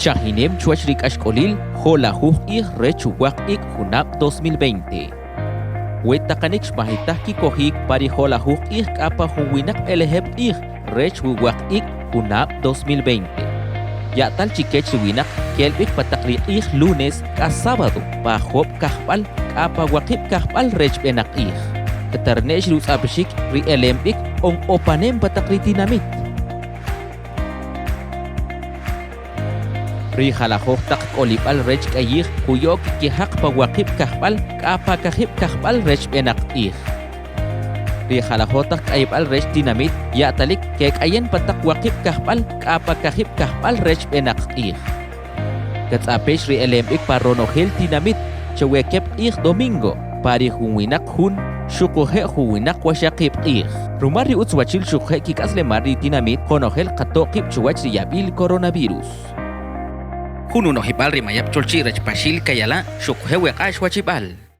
Chajinem chuwach ri k'axk'olil jo'lajuj q'ij rech uwaq ik' junab' 2020. We taqanik xmajitaj kikojik pa ri jo'lajuj q'ij k'a pa juwinaq b'elejeb' q'ij rech uwaq ik' junab' 2020. Ya'tal chi kech ri winaq ke'el b'ik pa taq ri q'ij lunes k'a sábado pa job' kajb'al k'a pa waqib' kajb'al rech b'enaq q'ij. Ktarne'x ri utz'apixik ri elem b'ik on opanem pa taq ri tinamit. Ri jalajoj taq k'olib'al rech k'ayij kuya'o kkijaq pa waqib' kajb'al k'a pa kajib' kajb'al rech b'enaq q'ij. Ri jalajoj taq k'ayib'al rech tinamit ya'talik kek'ayen pa taq waqib' kajb'al k'a pa kajib' kajb'al rech b'enaq q'ij. Katz'apex ri elemb'ik pa ronojel tinamit che we keb' q'ij domingo pa ri junwinaq jun xuquje' juwinaq waxaqib' q'ij. Rumal ri utz wachil xuquje' kik'aslemal ri tinamit qonojel qato' qib' chuwach ri yab'il coronavirus. Jun unojib'al ri mayab' cholchi' rech Paxil Kayala' xuquje' we k'ax wachib'al.